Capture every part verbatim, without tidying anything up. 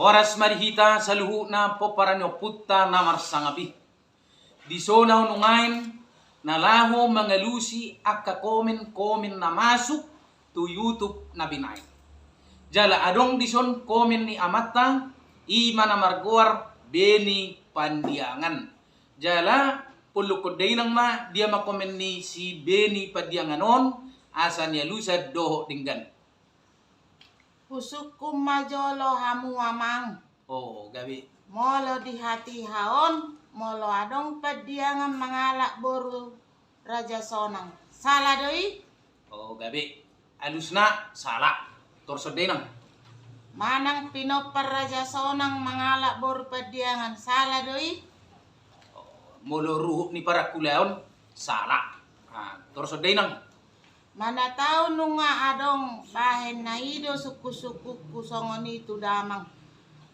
Horas ma di hita saluhutna pomparan ni ompunta na marsangap i. Dison ahu nuaeng na laho mangalusi angka komen-komen na masuk tu YouTube na binaen. Jala adong dison komen ni amanta, i ma na margoar Beni Pandiangan. Jala pollungkon dainang ma dia ma komen ni si Beni Pandiangan on, asa nialusan dohot denggan. Husungkun ma jolo hamu amang. O, gabe. Molo di hatiha on, molo adong Pandiangan mangalap boru Raja Sonang, sala do i? O, gabe. Alusna sala. Torus dainang. Manang pinompar Raja Sonang mangalap boru Pandiangan, sala do i? O, molo ruhut ni parangkulaon, sala. A, torus dainang. Mana tau nunga adong bahen na i do sungkun-sungkunku songon i tu damang.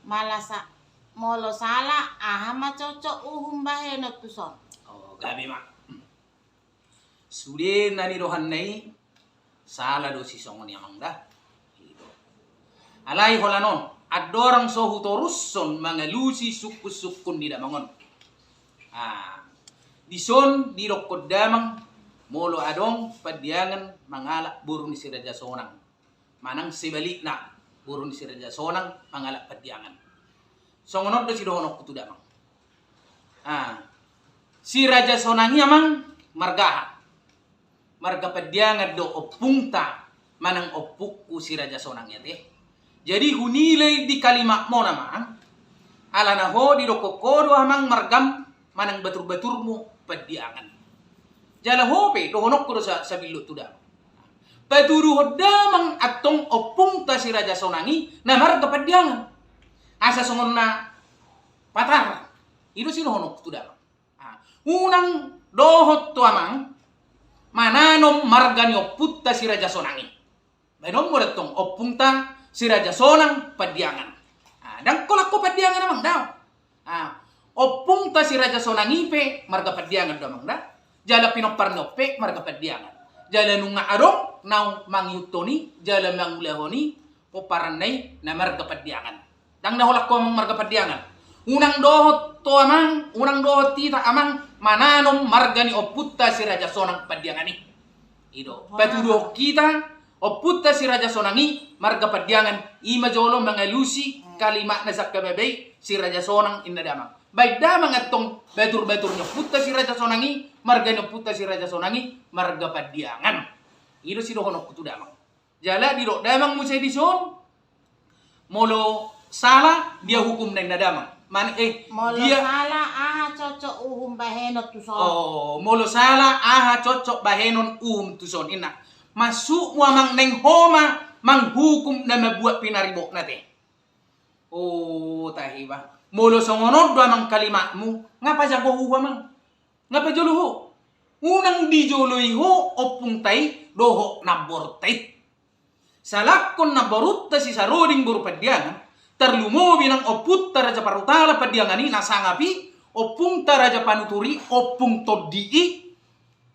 Molo sa-, molo sala, aha ma cocok uhum bahenon tuson? O, gabe ma. Sude na nidohanna i, sala do sisongon i amang da. I do. Alai holan on, andorang so hutorushon mangalusi sungkun-sungkun ni damang on. Ah, dison didokkon damang, molo adong Pandiangan mangalap boru ni si Raja Sonang. Manang sebalikna, boru ni si Raja Sonang mangalap Pandiangan. Songon on do sidohononku tu damang. Ah, si Raja Sonang i amang marga aha? Marga Pandiangan do ompungta, manang ompungku si Raja Sonang i ate. Jadi hunilai di kalimatmon amang, alana ho didokkon ho do amang margam manang batur-baturmu Pandiangan. Jala ho pe dohononku do sa-, sabilluk tu damang. Patuduhon damang antong ompungta si Raja Sonang i na marga Pandiangan. Asa songon na patar. I do sidohononku tu damang. Ah, unang dohot ho amang mananom marga ni ompunta si Raja Sonang i. Baenonmu do antong ompungta si Raja Sonang Pandiangan. Ah, ndang holan ho Pandiangan amang, daong. Ah, ompungta si Raja Sonang i pe marga Pandiangan do amang da. Jala pinomparna on pe marga Pandiangan. Jala nunga adong naung mangihuthon i, jala mangulahon i, pomparanna i na marga Pandiangan. Ndang na holan ho amang marga Pandiangan. Unang dohot ho amang, unang dohot hita amang mananom marga ni ompunta si Raja Sonang Pandiangan i. I do. Patuduhon hita, ompunta si Raja Sonang i marga Pandiangan, i ma jolo mangalusi kalimatna sangkababei si Raja Sonang inna damang. Baen damang antong batur-batur ni ompunta si Raja Sonang i, marga ni ompunta si Raja Sonang i marga Pandiangan. I do sidohononku tu damang. Jala didok damang muse dison, molo sala dia hukumna inna damang. Man-, eh, molo dia sala, aha cocok uhum bahenon tuson? Oh, molo sala, aha cocok bahenon uhum tuson inna. Maksudmu amang naeng ho ma manghukum na mambuat pinaribotna te? Oh, tahe ba. Molo songon on do amang kalimatmu, nga pajago ho amang? Nga pajolo ho? Unang dijoloi ho ompungta i dohot namborunta i. Salangkon namborunta si Saroding boru Pandiangan, tarlumobi nang ompunta Raja Parhutala Pandiangan i na sangap i, ompungta Raja Panutur i, ompung tondi i,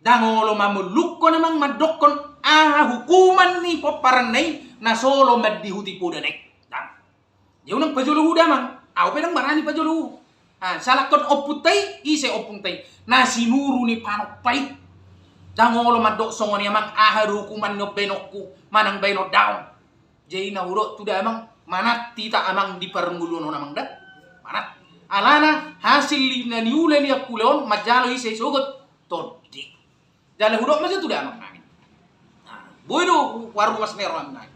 ndang olo mamollungkon amang mandokkon aha hukuman ni pomparanna i na so olo mandihuti podana i. Ndang. Dia unang pajolo ho damang, ahu pe ndang barani pajolo ho. Ah, salangkon ompunta i, ise ompungta i? Na sinuru ni panompa i. Ndang olo mandok songon i amang, aha do hukuman ni on baenonku, manang baenon daong. Jadi na hudok tu damang, manat hita amang di parngoluon on amang da. Manat. Alana hasil ni na niula ni angkula on manjalo ise sogot? Tondi. Jala hudok ma jo tu damang nami. Nah, boi do warungas ni roham nami.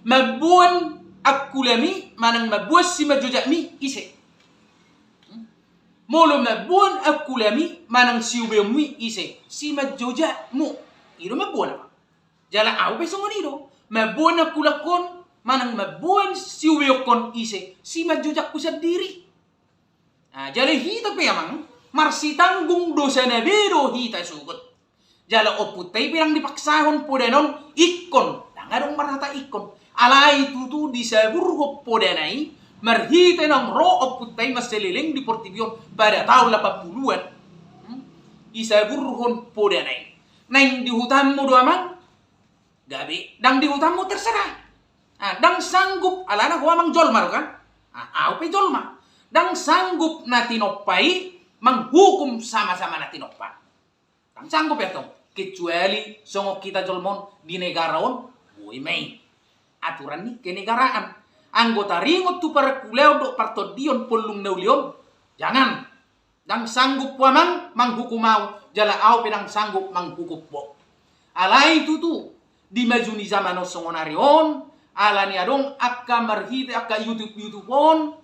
Mamboan angkulami manang mamboan simanjojakmi ise? Hmm? Molo mamboan angkulami manang siubeonmi ise? Simanjojakmu. I do mamboan amang. Jala ahu pe songon i do. Mamboan angkulangkon manang mamboan siubeonkon ise? Simanjojakku sandiri. Ah, jala hita pe amang, marsitanggung dosa na be do hita sogot. Jala ompunta i pe ndang dipaksahon podana on ingkon, ndang adong marhata ingkon. Alai tutu disaburhon podana i, marhite naung ro ompunta i manseleleng di portibi on pada taon lapan puluhan. Hmm? Disaburhon podana i. Naeng di hutanmu do amang, gabe, ndang di hutanmu terserah. Ah, ndang sanggup, alana ho amang jolma do kan? Au pe jolma, ndang sanggup na tinompa i manghukum sama-sama na tinompa. Ndang sanggup i antong, kecuali songon hita jolma on di negara on, boi ma i. Aturan ni kenegaraan. Anggo taringot tu parhulaon dohot partondion pollung na uli on, jangan. Ndang sanggup ho amang manghukum au, jala au pe ndang sanggup manghukum ho. Alai tutu, di maju ni zaman on songon ari on, ala ni adong angka marhite angka YouTube, YouTube on,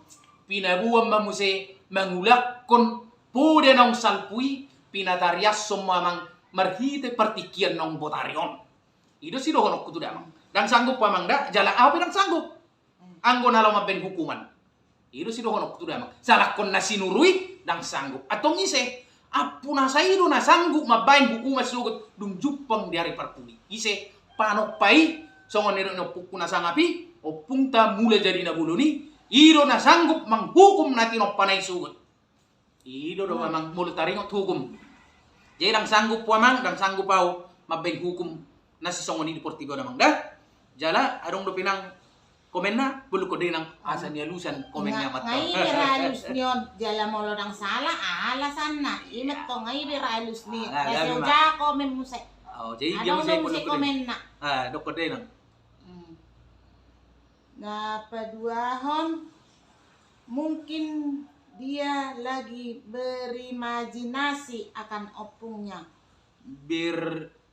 pinaboan ma muse mangulakkon poda naung salpu i, pinatariashon ma amang marhite partingkian naung botari on. I do sidohononku tu damang. Ndang sanggup ho amang da, jala au pe ndang sanggup. Anggo na laho mambaen hukuman. I do sidohononku tu damang. Salakkon na sinuru i ndang sanggup. Antong ise? Ampu nasa i do na sanggup mambaen hukuman sogot dung jumpang di ari parpudi. Ise? Panompa i, songon nidok ni ompungku na sangap i, ompungta Mula Jadi Na Bolon i, i do na sanggup manghukum na tinompana i sogot. I do do amang molo taringot hukum. Jadi ndang sanggup ho amang, ndang sanggup au mambaen hukum na sisongon i di portibi on amang da. Jala adong dope nang komenna, bolukon dei nang asa nialusan komenna. Nga- matto. Ngai be ra alus ni on, jala molo ndang sala alasanna. Ima tong ngai be ra alus ni. Asa uja komen muse. Oh, jadi dia adong muse do muse bolukon dei komenna. Ah, dokon dei nang. Hmm. Na paduahon, mungkin dia lagi berimajinasi akan ompungnya.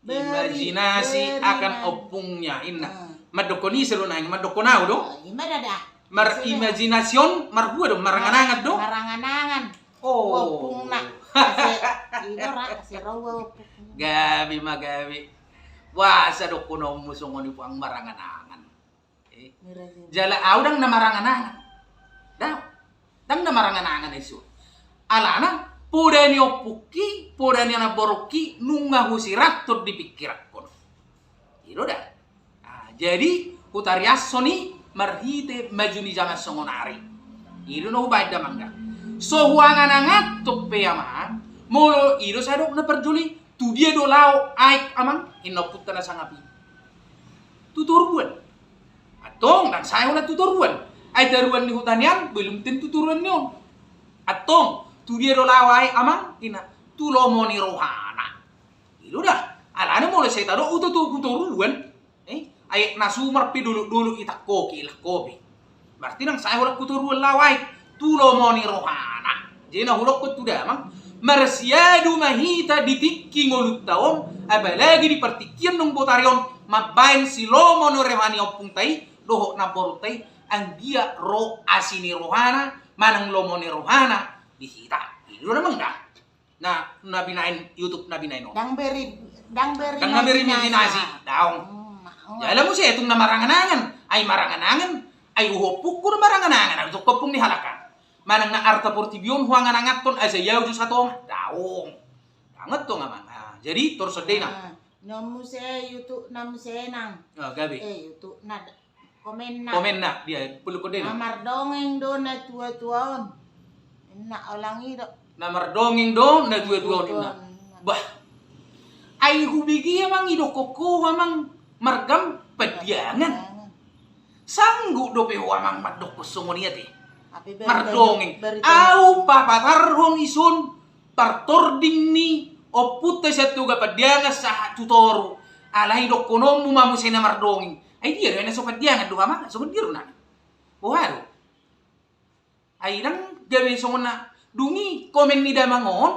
Berimajinasi akan ompungnya, inna. Hmm. Mandokkon ise do nang, mandokkon au do? Oh, ima da da. Marimajinasi on, marhua do, marangan-angan do? Marangan-angan. Oh. Ompungna. Ase, ino ra, ase rau ompungna. Gabe ma gabe. Boasa dokkon ompungmu songon i puang marangan-angan. Eh, jala au ndang na marangan-angan. Ndang, ndang na marangan-angan isu. Alana, poda ni ompungki, poda ni anak borungki, nunga husirathon di pingkiranku. I do da. Ah, jadi, hutariashon i marhite maju ni zaman songon ari. I do na hubaen damang da. So huangan-anganhon pe amang, molo i do sadok na parjolo i, tu dia do laho aek amang, inna ompunta na sangap i. Tu toruan. Antong, ndang sae holan tu toruan. Ai toruan ni huta ni an, belum tentu toruan ni on. Antong, tu dia do laho aek amang, inna, tu lomo ni rohana. I do da, alana molo sai tadok huta tu, tu toruan. Eh, aek na sumar pe dolok-dolok i tangkoki, ilangkopi. Berarti ndang sae holan tu toruan laho aek, tu lomo ni rohana. Jadi na hudokkon tu damang, marsiadu ma hita di tingki ngolunta on, apalagi di partingkian naung botari on, mambaen si lomo ni roha ni ompunta i, dohot namborunta i, anggiat ro asi ni rohana, manang lomo ni rohana, di hita. I do damang da. Na, na binaen, YouTube na binaen on. Ndang beri, ndang beri, ndang na beri imajinasi. Imajinasi. Daong. Hmm, jala muse tung na marangan-angan. Ai marangan-angan. Ai ompungku na marangan-angan. Ai tung ompung ni halak an. Manang na arta portibi on huangan-anganhon asa i au jo satonga. Daong. Ndang antong amang. Ah, jadi torus on dei nang. Ah, na muse YouTube na muse nang. Ah, gabe. Eh, YouTube na. Komenna. Komenna, dia, bolukon dei nang. Na mardongeng do na tua-tua on. Inna, ulang i do. Na mardongeng do na tua-tua on, inna. Bah. Ai hubege amang, idokkon ho amang marga Pandiangan. Sanggup dope ho amang mandokkon songon i ate. Mardongeng. Au papatarhon ison partording ni ompunta sian Toga Pandiangan sahat tu toru. Alai dohononmu ma muse na mardongeng. Ai dia do na so Pandiangan do amang, songon dia do nang. Boha do? Ai ndang gabe songon na dung i komen ni damang on,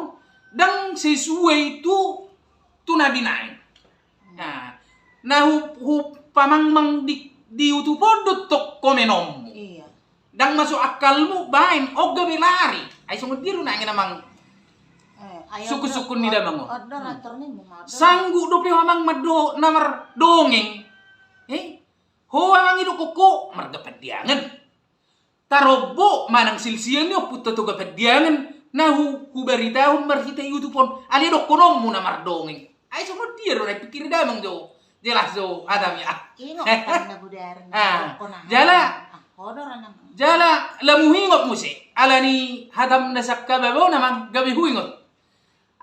ndang sesuai tu, tu na binaen. Nah, na hu, hupamangmang di, di YouTube on do tong komenonmu. Iya. Ndang masuk akalmu baen, on gabe lari. Ai songon dia do nang amang. Eh, ai sukun-sukun ni damang on. Sanggup dope ho amang mando na mardongeng. Eh? Ho amang idokkon ho marga Pandiangan. Tarombo manang silsial ni ompunta Toga Pandiangan na hu, hubaritahon marhite YouTube on. Alai dohononmu na mardongeng. Ai songon dia do na dipikiri damang jo. Jelas jo hatam ya. Ingot kan na budar na. Ah, dohononmu jala. Ah, ho do ra na. Jala lamu huingot muse. Ala ni hatam na sangkababa on amang gabe huingot.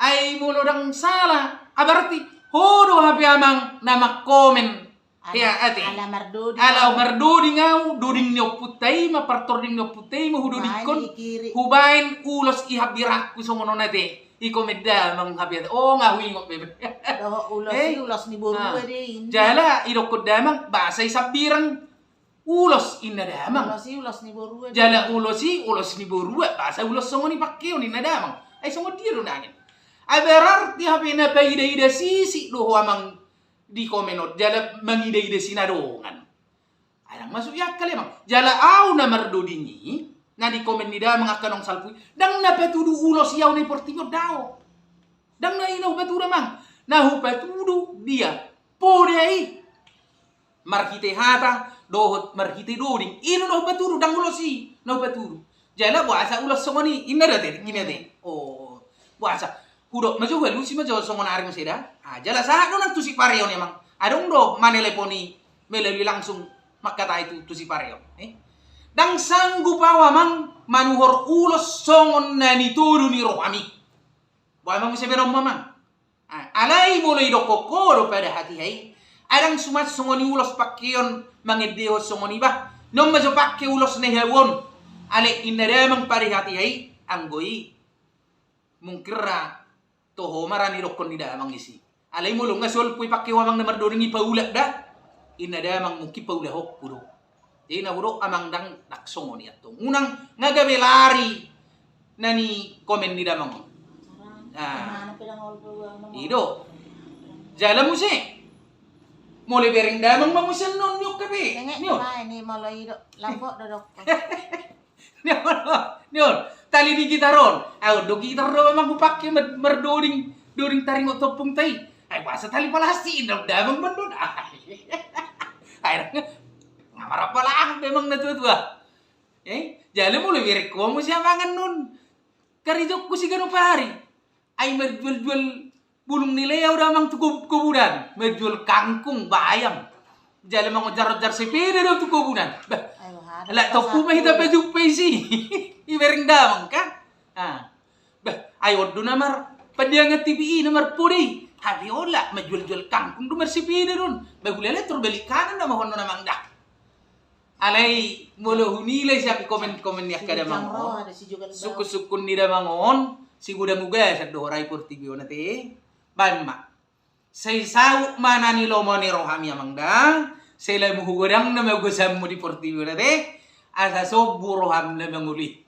Ai molo ndang sala. Ah, berarti ho do hape amang na mangkomen. Ala, ya, ate. Ala mardoding. Ala mardoding au, doding ni ompunta i ma, partording ni ompunta i ma hudodingkon, hubaen ulos i hambirangku songon on ate. I komen damang hape ate. O, nga huingot be. Dohot ulos i, ulos ni boru ate. Jala idokkon damang, boasa i sambirang ulos inna damang. Ulos i ulos ni boru ate. Jala ulos i ulos ni boru, boasa ulos songon i pakeon inna damang. Ai songon dia do nangin. Ai berarti hape na paidaida sisik do ho amang di komen on, jala mangidaida sinadongan. Ai ndang masuk i akal amang. Jala au na mardoding i, na di komen ni damang angka naung salpu i, ndang na patudu ulos i au na di portibi on, daong. Ndang na i na hupatudu amang. Na hupatudu dia, poda i. Marhite hata dohot marhite doding. I do na hupatudu, ndang ulos i na hupatudu. Jala boasa ulos songon i, inna do ate, gini ate. O, boasa. Hudok ma jo, hualusi ma jo songon ari muse da. Ah, jala sahat do nang tu Sipareon amang. Adong do manelepon i melalui langsung mangkatai tu, tu Sipareon. Eh? Ndang sanggup au amang manuhor ulos songon na nitodo ni rohami. Boha ma muse beromma amang. Ah, alai molo idokkon ho do pada hatiha i, ai ndang suman songon i ulos pakeon mangendehon songon i bah. Non ma jo pake ulos na hau on. Alai inna damang pada hatiha i, anggo i mungkin ra toho ma ra nidokkon ni damang isi. Alai molo nga solpu i pake ho amang na mardoding i paulak da. Inna damang mungkin paulahonku do. Jadi na hudok amang ndang, ndang songon i antong. Unang nga gabe lari na ni komen ni damang on. Ah. I do. Jala muse. Molo bereng damang ma muse non nion hape. Nion. Ini molo i do. Lambok do dokkon. Nion, nion, tali ni gitar on. Au do gitar do amang hupake mardoding, doding taringot ompungta i. Ai boasa tali palastik inna damang mandon. Ai nga marapalahang memang na tua-tua. Eh, jala molo bereng ho muse amang annon. Karejonku siganup ari. Ai marjual-jual bulung ni leau damang tu kobunan, marjual kangkung, bayam. Jala mangonjar-onjar sepeda do tu kobunan. Bah. Ala tompu ma hita pajumpa isi. Ibereng damang kan. Ah. Bah, ai on do na marpandiangan T V i na marpoda i. Hape ola marjual-jual kangkung do marsepeda do on. Bah, hulala torbalik kanan nama hono amang da. Alai molo hunilai sian komen-komen ni angka damang on, sukun-sukun ni damang on, sigodang ugasan do ho ra di portibi on ate. Baen ma. Sai saut ma na nilomo ni rohami amang da, sai lam hugodang nama ugasanmu di portibi on ate, asa sombu roham na mangolu i.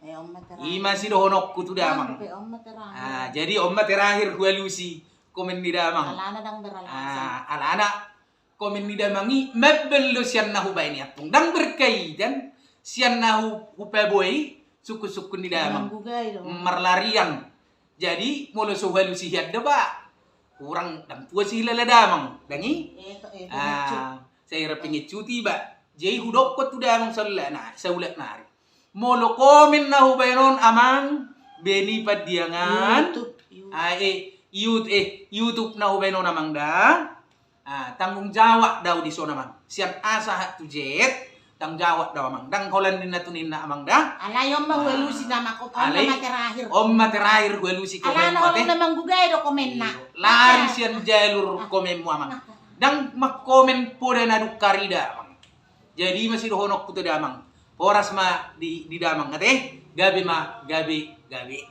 I ma sidohononku tu damang. Ah, jadi on ma terakhir hualusi komen ni damang. Alana ndang beralasan. Ah, alana komen ni damang i, mambel do sian na hubaen i antong. Ndang berkaitan sian na hu-, hupaboa i, sukun-sukun ni damang. Marlarian. Jadi, molo so hualusi hian da ba. Hurang ndang puas i lala damang. Ndang i? Ah, sai ra pengecut i ba. Jadi hudokkon tu damang saulak na, saulak nari. Molo komen na hubaen on amang, bani pandiangan. YouTube, YouTube. Ah, eh, YouTube, eh, YouTube na hubaen on amang da. Ah, tanggung jawab do au dison amang. Sian A sahat tu Z, tanggung jawab do au amang. Ndang holan ninna tu ninna amang da. Alai on ma hualusi nama ko-, on ma terakhir. On ma terakhir hualusi komenmu ate. Alana on na manggugai do komenna. Iyo. Lari sian jalur komenmu amang. Ndang mangkomen poda na dung karida amang. Jadi ma sidohononku tu damang. Horas ma di, di damang ate. Gabe ma, gabe, gabe.